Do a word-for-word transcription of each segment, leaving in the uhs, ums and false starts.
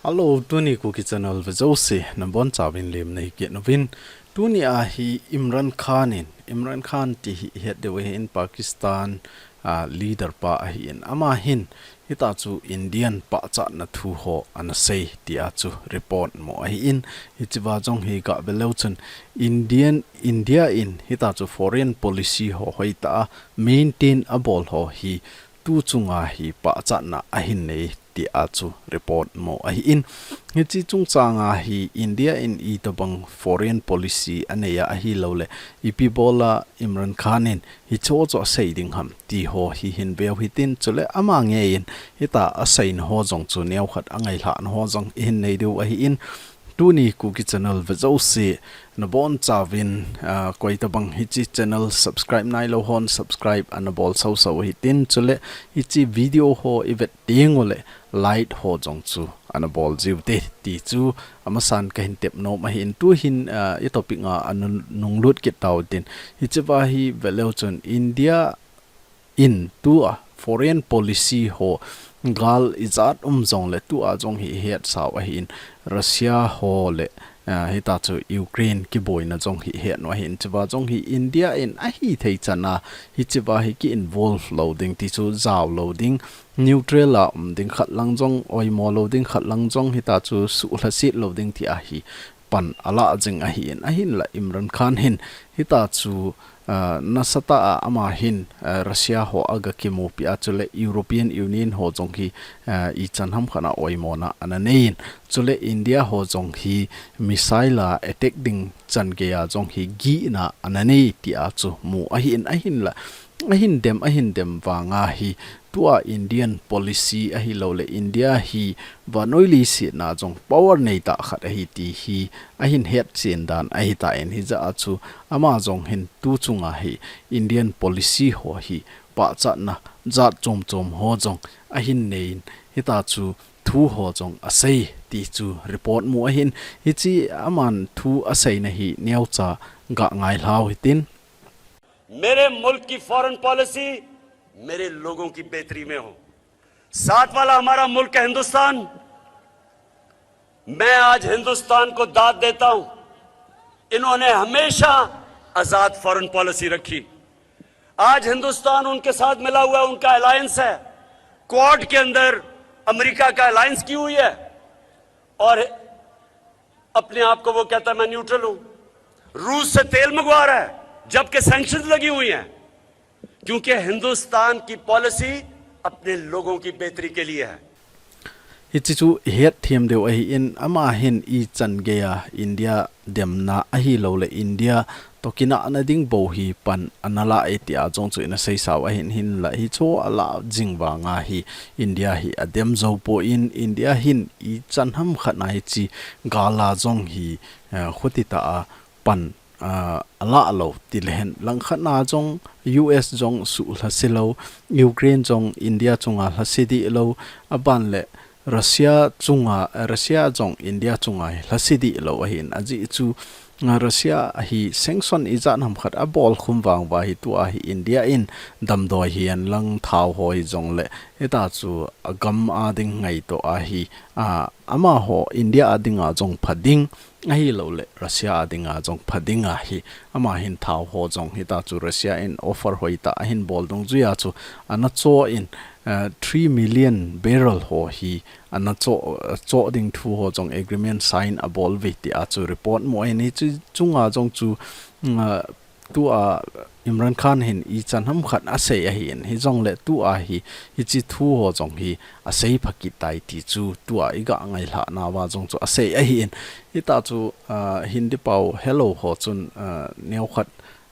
Hello, tuni Kuki Channel vejouse nabonchauvin lemna hi kit uvin. Tuni a hi Imran Khan in, Imran Khan ti hi het deu ahin, Pakistan a leader pa ahin, ama hin hitachu Indian pachatna thu ho anasei tia chu report mu ahin, hichea jong hi gaveleu chun Indian, India in hitachu foreign policy ho hoitah a maintain abol ho hi tu chunga hi pachatna ahin nei tia chu report mu ahin. Hiche chungchanga hi India in itobang foreign policy anei a ahilouleh ipi bola Imran Khan in hicheho chu asei ding ham ti ho hi hin veu hitin, chule ama ngeiyin hita aseina ho jong chu neokhat angailhahna ho jong ihin nei diu ahin. Tuni Kuki Channel vejouse nabonchauvin, ah, koitobang hiche channel subscribe nailou hon subscribe anabol sausau hitin, chule hiche video ho ivet tenguleh like ho jong chu anabol jiu te ti chu amasan kahin tep nom ahin. Tuhin, ah, i topic a anung, nunglut kit tau tin, hichea hi veleu chun India in tua foreign policy ho gal ijat um jongleh tua jong hi hetsau ahin, Russia ho le, ah, hitachu Ukraine kiboina jong hi het u ahin, chea jong hi India in ahithei chana hichea hi ki involve lou ding, tichu jao lou ding, neutral a um ding, khat lang jong oimo lou ding, khat lang jong hitachu suhlhaset lou ding tia hi pan ala jing ahin, ahinla Imran Khan hin hitachu, ah, nasatah a ama hin, ah, Russia ho aga kimupi a, chule European Union ho jong hi, ah, ichan hamkhat a oimona ananei in, chule India ho jong hi missile a attack ding changeiya jong hi gihna ananei tia chu mu ahin, ahinla ahin dem, ahin dem vanga hi tua Indian policy ahilouleh India hi vannoi leiset a jong power neitah khat ahi ti hi ahin hetchen dan ahitan, hijeh a chu ama jong hin tu chunga hi Indian policy ho hi pachatna jat chom chom ho jong ahin nei in, hitachu thu ho jong asei ti chu report mu ahin. Hiche aman thu aseina hi neocha gangailhau hitin. मेरे मुल्क की foreign policy मेरे लोगों की बेहतरी में हो। साथ वाला हमारा मुल्क है हिंदुस्तान। मैं आज हिंदुस्तान को दाद देता हूं। इन्होंने हमेशा आजाद फॉरेन पॉलिसी रखी। आज हिंदुस्तान उनके साथ मिला हुआ है, उनका अलायंस है। क्वाड के अंदर अमेरिका का अलायंस की हुई है और अपने आप को वो कहता है, मैं न्यूट्रल हूं। रूस से तेल मंगवा रहा है, जबकि सैंक्शंस लगी हुई हैं, क्योंकि हिंदुस्तान की पॉलिसी अपने लोगों की बेहतरी के लिए है। Hiche chu hetthem deu ahin, ama hin ichan geiya India demna ahilouleh India toh kinahna ding bou hi pan analah e tia jong chu ina seisau ahin, hinla hichu ala jing vanga hi India hi adem jou poi, India hin ichan hamkhat a hiche gal a jong hi, eh, khuti tah a pan, ah, alah lou tilehen, langkhat a jong U S jong suhlhase lou, Ukraine jong India chunga lhase dih lou, aban le Russia chunga, Russia jong India chunga hi lhase dih lou ahin, ajeh chu, ah, Russia hi sanction ijat hamkhat abol khum vang uva hi tua hi India in damdoi hihen lang thao ho hijongle hitachu agam a ding ngaito a hi, ah, amaho India a dinga jong pha ding ahilouleh Russia a dinga jong pha dinga hi, ama hin thao ho jong hitachu Russia in offer hoitah ahin bol dungjuiya chu ana choh in, eh, three million barrel ho hi ana choh, choh ding thu ho jong agreement sign abol uve tia chu report mu ahin, hiche chunga jong chu, mm, ah, tua Imran Khan hin ichan hamkhat asei ahin, hijongle tua hi, hiche thu ho jong hi asei pha kit tai ti chu tua iga ngailhah nauva jong chu asei ahin. Hitachu, ah, Hindi pao hello ho chun, ah, neokhat,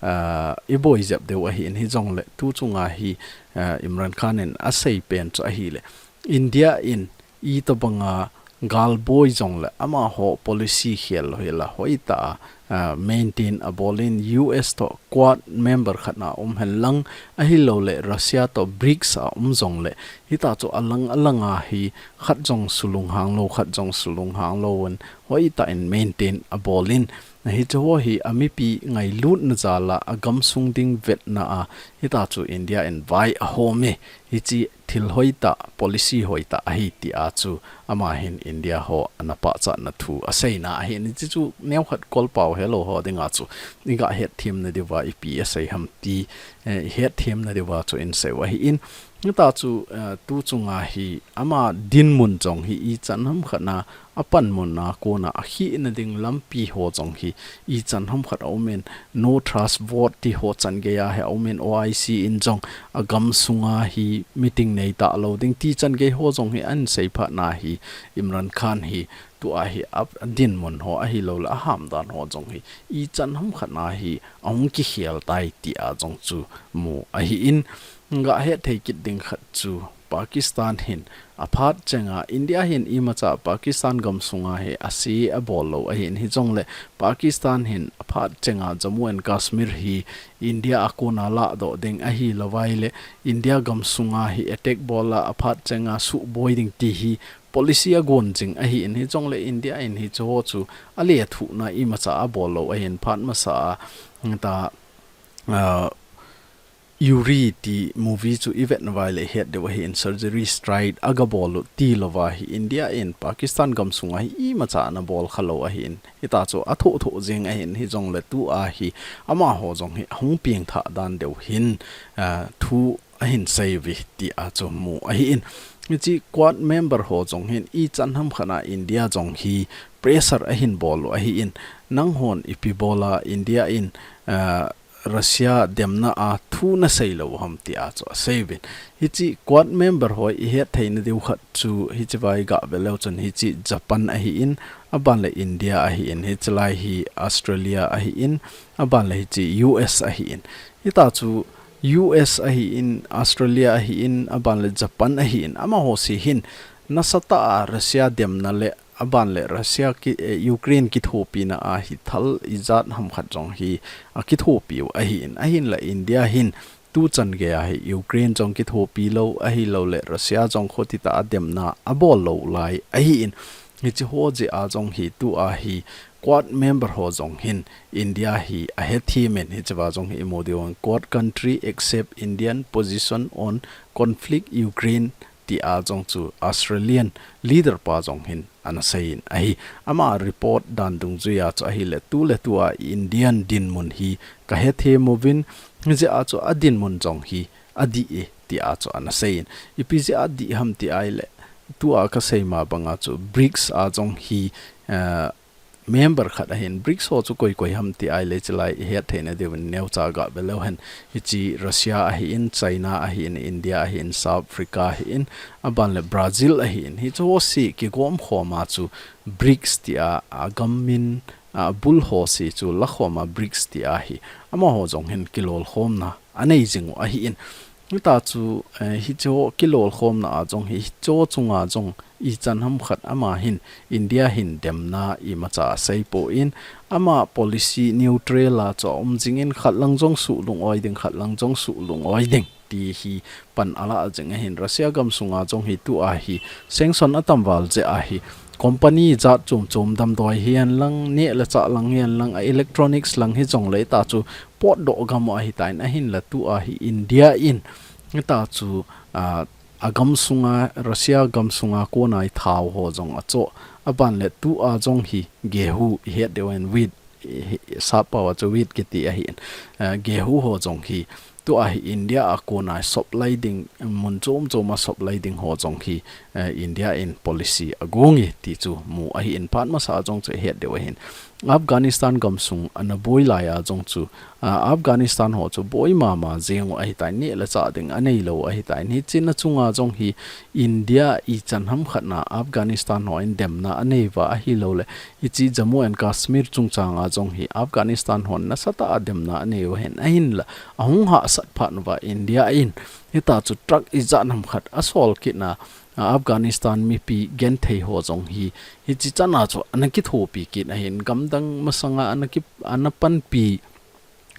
ah, iboi jep deu ahin, hijongle tu chunga hi, ah, Imran Khan in asei pen chu ahile, India in itobanga gal boi jongle amaho policy khel hila hoitah a, ah, maintain abol in U S toh Quad member khat a um hen lang ahilouleh Russia toh BRICS a um jongle hitachu alang alang a hi khat jong sulunghang lou, khat jong sulunghang louvin hoitah in maintain abol in, hiche ho hi amipi ngailutna jal a agamsung ding vetna a hitachu India in vai ahom e, hiche thil hoitah, policy hoitah ahi ti a chu ama hin India ho ana pachatna thu aseina ahin, hiche chu neokhat kolpau helou ho dinga chu iga hetthem nadiuva ipi asei ham ti, eh, hetthem nadiuva chu inseiu ahin, hita chu, eh, tu chunga hi ama dinmun jong hi ichan hamkhat na apanmun a kona akhihna ding lampi ho jong hi ichan hamkhat aumin, no trust vote ti ho changeiya hi aumin, O I C in jong agam sunga hi meeting neita lou ding ti changei ho jong hi ahin seiphat na hi Imran Khan hi tua hi a, adinmun ho ahilouleh ahamdan ho jong hi ichan hamkhat na hi ahung kikhel tai ti a jong chu mu ahin, gahet thei kit ding khat chu Pakistan hin aphat chenga India hin imacha Pakistan gam sunga hi ase abol lou ahin, hijongle Pakistan hin aphat chenga Jammu and Kashmir hi India a kona ladoh ding ahilouvai le India gam sunga hi attack bol a aphat chenga suboi ding ti hi policy agon jing ahin, hijongle India in hiche ho chu alethuhna imacha abol lou ahin, phat masa a ta, ah, Uri ti movie chu ivet nauva le ihet diu ahin, surgery strike agabol u tilouva hi India in Pakistan gam sunga hi imacha ana bol khalou ahin, hita chu athoh thoh jing ahin, hijongle tua hi amaho jong hi ahung pengthah dan diu hin, ah, thu ahin seiuve ti a chu mu ahin. Hiche Quad member ho jong hin ichan hamkhat na India jong hi pressure ahin bol u ahin, nanghon ipi bol a India in, ah, Russia demna a thu nasei lou ham ti a chu aseiuvin. Hiche Quad member ho ihet theina diu khat chu hicheva iga ve leu chun hiche Japan ahin, aban le India ahin, hichelai hi Australia ahin, aban le hiche U S ahin. Hita chu U S ahin, Australia ahin, aban le Japan ahin, amaho se hin nasatah a Russia demna le aban le Russia ki, eh, Ukraine kithopina a hi thal ijat hamkhat jong hi akithopiu ahin, ahinla India hin tu changeiya hi Ukraine jong kithopi lou ahilouleh Russia jong khutitah a demna abol lou lai ahin, hiche ho jeh a jong hi tua hi Quad member ho jong hin India hi ahethem in, hicheva jong hi imu diu ahin, Quad country accept Indian position on conflict Ukraine ti a jong chu Australian leader pa jong hin ana seiyin ahi. Ama report dan dungjuiya chu ahile, tuletua Indian dinmun hi kahethem uvin, hijeh a chu adinmun jong hi adih e ti a chu ana seiyin. Ipi jeh a adih ham ti ahile, tua kasei ma banga chu BRICS a jong hi, eh, member khat ahin, BRICS ho chu koi koi ham ti ahile, hichelai ihet theina diuvin neocha ga ve leu hen. Hiche Russia ahin, China ahin, India ahin, South Africa ahin, aban le Brazil ahin. Hiche ho se kigom khoma chu BRICS tia, agam min, abul ho se chu lakhoma BRICS tia hi amaho jong hin kilolkhomna anei jing u ahin. Hita chu, eh, hiche ho kilolkhomna a jong hi, hiche ho chunga jong ichan hamkhat ama hin, India hin demna imacha asei poi, ama policy neutral a chu aum jingin, khat lang jong suh lung-oi ding, khat lang jong suh lung-oi ding ti hi pan ala jing ahin. Russia gam sunga jong hi tua hi sanction atam val jeh a hi, company jat chom chom damdoi hihen lang, neh le chah lang hihen lang, a electronics lang hijongle hita chu potdoh gam u ahitan, ahinla tua hi India in hita chu, ah, agam sunga, Russia gam sunga kona hi thao ho jong achoh, aban le tua jong hi gehu ihet diu ahin, wheat, i, i, sap pao a chu wheat kiti ahin, eh, gehu ho jong hi tua hi India a kona hi supply ding, mun chom chom a supply ding ho jong hi, eh, India in policy agong e ti chu mu ahin, phat masa a jong chu ihet diu ahin. Afghanistan gam sung ana boi lai a jong chu, ah, Afghanistan ho chu boi mama jeng u ahitan, neh le chah ding anei lou ahitan. Hiche na chunga jong hi India ichan hamkhat na Afghanistan ho in demna anei uva ahilouleh, hiche Jammu and Kashmir chungchang a jong hi Afghanistan hon nasatah a demna anei u ahin, ahinla ahung hahsat phat uva India in hita chu truck ijat hamkhat asol kit na, ah, Afghanistan mipi genthei ho jong hi, hiche chan a chu ana kithopi kit ahin, gamdang masanga ana ki, ana panpi,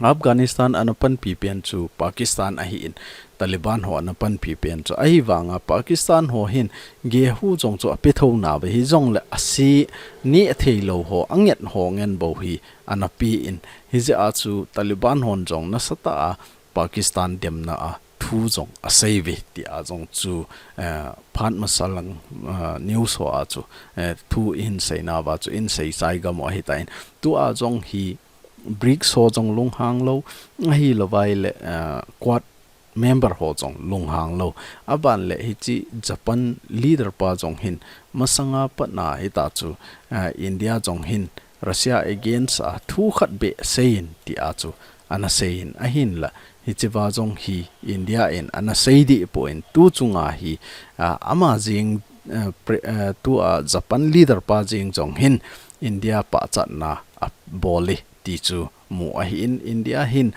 Afghanistan ana panpi pen chu Pakistan ahin, Taliban ho ana panpi pen chu. Ahivanga Pakistan ho hin gehu jong chu ape thou nauve, hijongle ase, neh thei lou ho, anget ho ngen bou hi ana pe in. Hijeh a chu Taliban hon jong nasatah a Pakistan demna a thu jong asei uve tia jong chu, eh, phat masa lang, eh, news ho a chu, eh, thu ihin seina uva chu ihin sei chai gam u ahitan. Tua jong hi BRICS ho jong lunghang lou, ahilouleh, eh, Quad member ho jong lunghang lou. Aban le hiche Japan leader pa jong hin masanga patna hita chu, eh, India jong hin Russia against a thu khat beh seiyin tia chu ana seiyin ahinla. Hiche va jong hi India in ana sei deh poi, tu chunga hi, ah, ama jeng, eh, pre-, eh, tua Japan leader pa jeng jong hin India pachatna abol e ti chu mu ahin, India hin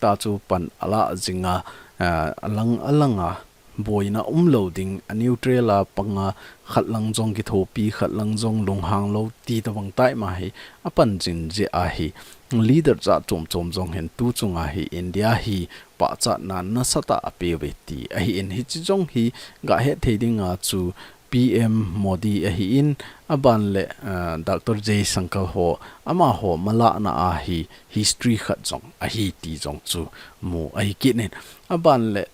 ta chu pan ala jinga, ah, alang alanga boina umlou ding, a neutral a panga khat lang jong kithopi, khat lang jong lunghang lou ti tabang tai ma hi apan jing jeh ahi. Leader jat chom chom jong hin tu chunga hi India hi pachatna nasatah a apeuve ti ahin, hiche jong hi gahet thei dinga chu PM Modi ahin, aban le, ah, Doctor Jaishankar ho, amaho malahna a hi history khat jong ahi ti jong chu mu ahi kit in. Aban le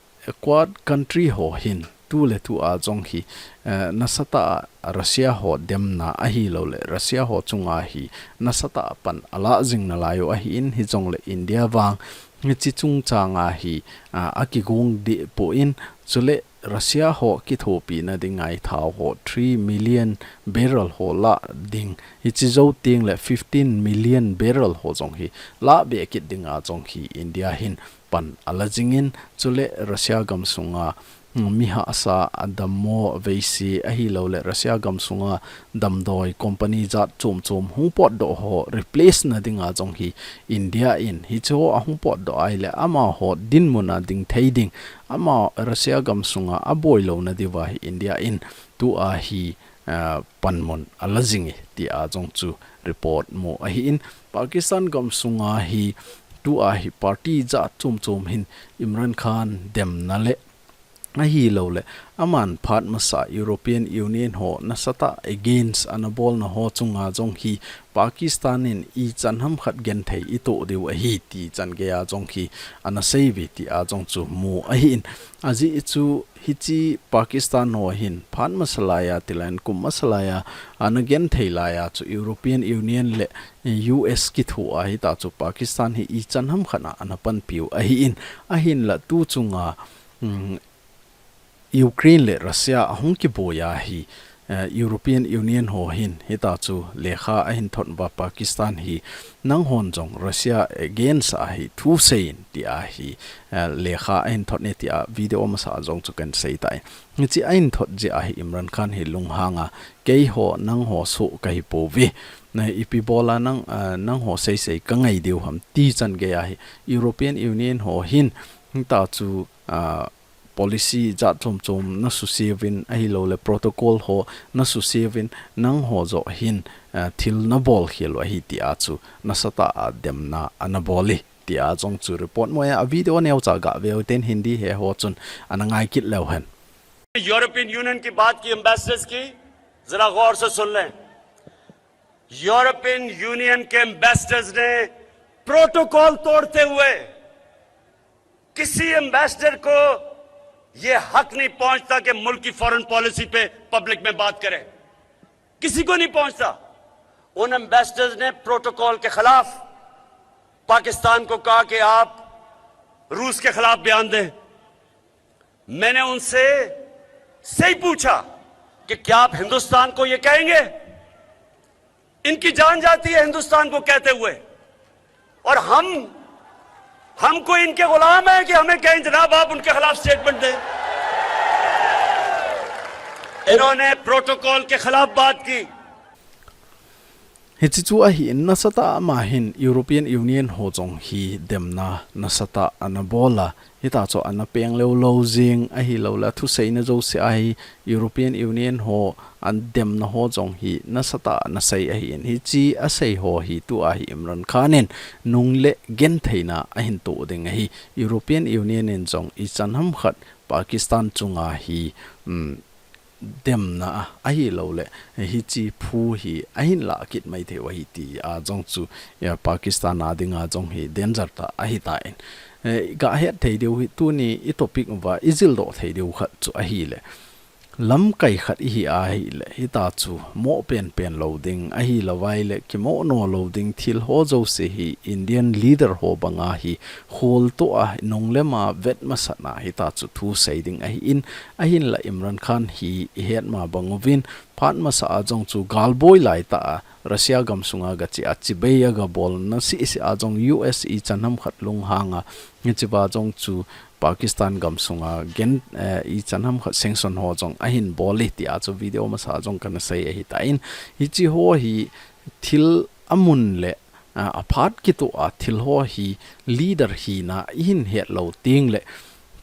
Quad country ho hin tu le tua jong hi, eh, nasatah a Russia ho demna ahilouleh Russia ho chunga hi nasatah a pan ala jing nalai u ahin, hijongle India vang hiche chungchanga hi, ah, akigong deh poi, chule Russia ho kithopina dinga thao ho three million barrel ho la ding, hiche jou teng le fifteen million barrel ho jong hi la be kit dinga jong hi India hin pan ala jingin, chule Russia gam sunga, mm, mi hahsa, adammo veise ahilouleh Russia gam sunga damdoi company jat chom chom hung potdoh ho replace na dinga jong hi India in hiche ho ahung potdoh ahile amaho dinmun a ding thei ding, ama Russia gam sunga aboi louna diuva hi India in tua hi, ah, panmun ala jing e tia jong chu report mu ahin, Pakistan gam sunga hi tua hi party jat chom chom hin Imran Khan demna le ahilouleh aman phat masa European Union ho nasatah against ana bolna ho chunga jong hi Pakistan in ichan ham khat genthei itoh diu ahi ti chan geiya jong hi ana seiuve tia jong chu mu ahin, ajeh chu hiche Pakistan ho hin phat masa laiya tilai in kum masa laiya ana genthei laiya chu European Union le US kithoa hita chu Pakistan hi ichan ham khat a ana panpiu ahin, ahinla tu chunga, mm, Ukraine le Russia ahung kiboi a hi, eh, European Union ho hin hita chu lekha ahin thot uva Pakistan hi nanghon jong Russia against a hi thu seiyin tia hi, eh, lekha ahin thot e tia video masa a jong chu kahin sei tai. Hiche ahin thot jeh a hi Imran Khan hi lunghang a, keiho nangho soh kahi pouve. Na ipi bola nang, eh, nangho seisei kangai diu ham ti chan geiya hi European Union ho hin hita chu, ah, policy jat chom chom nasuse uvin ahilouleh protocol ho nasuse uvin nangho joh hin, eh, thil nabol khel u ahi tia chu nasatah a demna ana bol e tia jong chu report mu ahi. A video neocha gave uvin tin Hindi he ho chun ana ngai kit leu hen. European union की बात की, एम्बेसडर्स की, जरा गौर से सुन लें। European union के एम्बेसडर्स ने प्रोटोकॉल तोड़ते हुए किसी एम्बेसडर को यह हक नहीं पहुंचता कि मुल्क की फॉरेन पॉलिसी पे पब्लिक में बात करे। किसी को नहीं पहुंचता। उन एम्बेसडर्स ने प्रोटोकॉल के खिलाफ पाकिस्तान को कहा कि आप रूस के खिलाफ बयान दें। मैंने उनसे सही पूछा कि क्या आप हिंदुस्तान को ये कहेंगे? इनकी जान जाती है हिंदुस्तान को कहते हुए। और हम, हम कोई इनके गुलाम हैं कि हमें कहें, "जनाब, आप उनके खिलाफ स्टेटमेंट दें"? इन्होंने प्रोटोकॉल के खिलाफ बात की। Hiche chu ahin nasatah a ama hin European Union ho jong hi demna nasatah ana bol a, hita chu ana peng leu lou jing ahilouleh thuseina jouse a hi European Union ho a demna ho jong hi nasatah a ana sei ahin, hiche asei ho hi tua hi Imran Khan in nung le gentheina ahin toh ding ahi. European Union in jong ichan ham khat Pakistan chunga hi, um, demna a, ahilouleh hiche phu hi ahin lah kit mai thei u ahi tia jong chu, ya, Pakistan a dinga jong hi danger tah ahitan. Eh, i gahet thei diu hi tuni i topic uva i jildoh thei diu khat chu ahile, lamkai khat ihi ahile, hita chu moh penpen lou ding, ahilouva ahile kimoh no lou ding, thil ho jouse hi Indian leader ho banga hi kholtoh a nunglem a vet masat na hita chu thu sei ding ahin, ahinla Imran Khan hi i het ma bang uvin, phat masa a jong chu galboi lai tah a Russia gamsunga gache a chibai a gabol na sese a jong U S ichan ham khat lunghang a, hichea jong chu Pakistan gamsunga gen, eh, ichan ham khat sanction ho jong ahin bol e tia chu video masa a jong kana sei ahitan, hiche ho hi thil amun le, ah, aphat kitoh a thil ho hi leader hina ihin het lou tengle,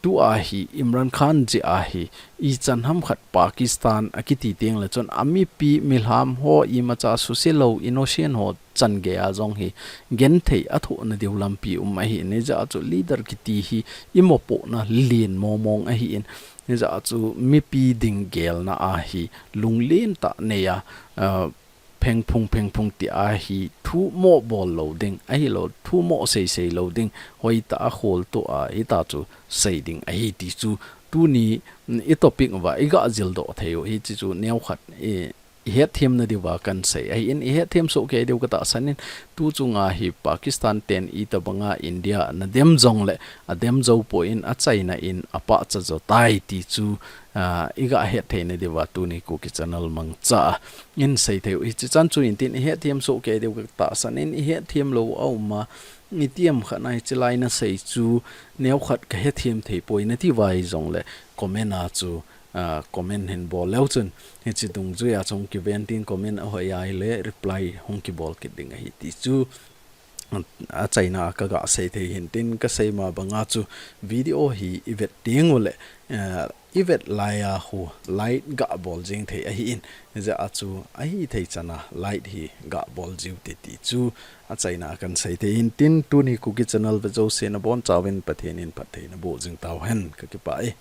tua hi Imran Khan jeh a hi ichan ham khat Pakistan akiti tengle chun amipi milham ho imacha suse lou innocent ho chan gei a jong hi genthei athoh na diu lampi um ahin, hijeh a chu leader kiti hi i mopohna len mong mong ahin, hijeh a chu mipi ding gelna a hi lunglen tah nei a, ah, phengphung phengphung ti a hi thu moh bol lou ding, ahilou thu moh seisei lou ding, hoitah a kholtoh a hita chu sei ding ahi ti chu tuni, mm, i topic uva i gajildoh thei u hiche chu neokhat i, i hetthem na diuva kan sei ahin, i hetthem soh kei diu ka tahsan in, tu chunga hi Pakistan ten itobanga India ana dem jongle, adem jou poi, achaina in apahcha jo tai ti chu, ah, i gahet thei na diuva tuni Kuki Channel mangcha a in sei thei u. Hiche chan chu intin i hetthem soh kei diu ka tahsan in, i hetthem lou a um a, itiham khat na hiche lai na sei chu neokhat ka hetthem thei poi nati uva jongle comment a chu, ah, comment hin bol leu chun, hiche dungjui a chu hung kiven tin, comment ahoi a ahile reply hung kibol kit ding ahi ti chu achaina a ka gasei thei hin tin, ka sei ma banga chu video hi i vet teng ule, eh, i vet lai a khu like gabol jing thei ahin, hijeh a chu ahithei chan a like hi gabol jiu te ti chu achaina a kan sei thei hin tin, tuni Kuki Channel ve jouse nabonchauvin Pathen in phatthei naboh jing tauhen, ka kipah e.